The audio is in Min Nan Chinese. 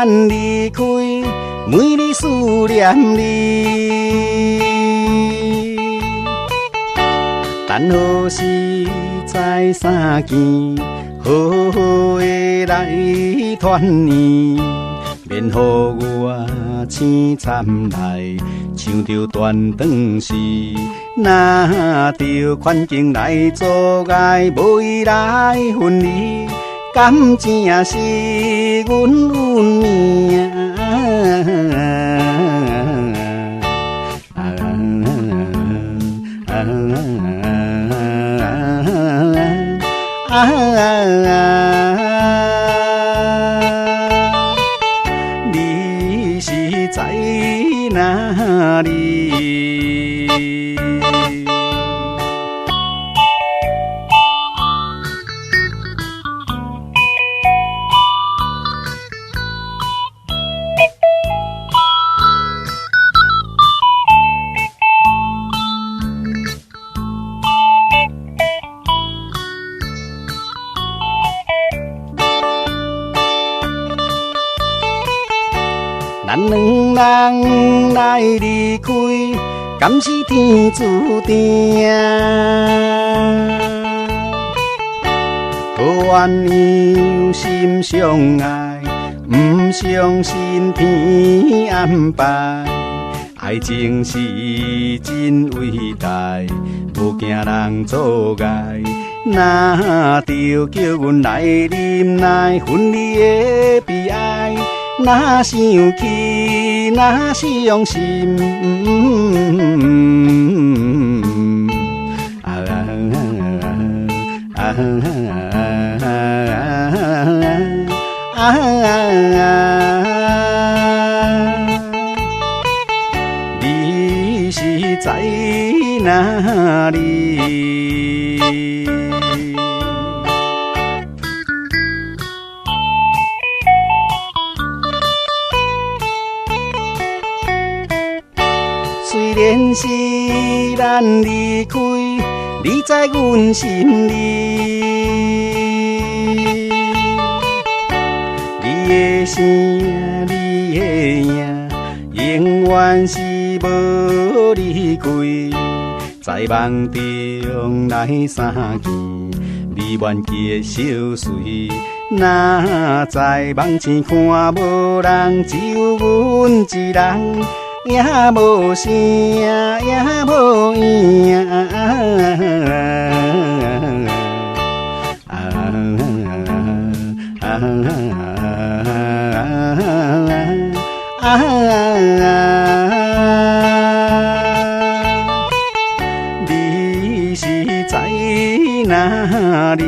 咱離開，每日思念你。等何時再相見，好好的來團圓，免予我凄慘來，像著斷腸時，若著環境來阻礙，無意來分離，敢真是阮運命？啊你是在哪裡？咱兩人來離開，敢是天注定？好鸳鸯心相愛，毋相信天安排。愛情是真偉大，無驚人阻礙。若著叫阮來忍耐，分離的悲哀。若想起，若傷心。啊啊啊啊！你是在哪裡？雖然是咱離開，你在阮心裡。你的聲，你的影，永遠是無離開。在夢中來相見，美滿結相隨。若在夢醒看無人，只有阮一人。也無聲，也無影。啊啊啊你是在哪裡？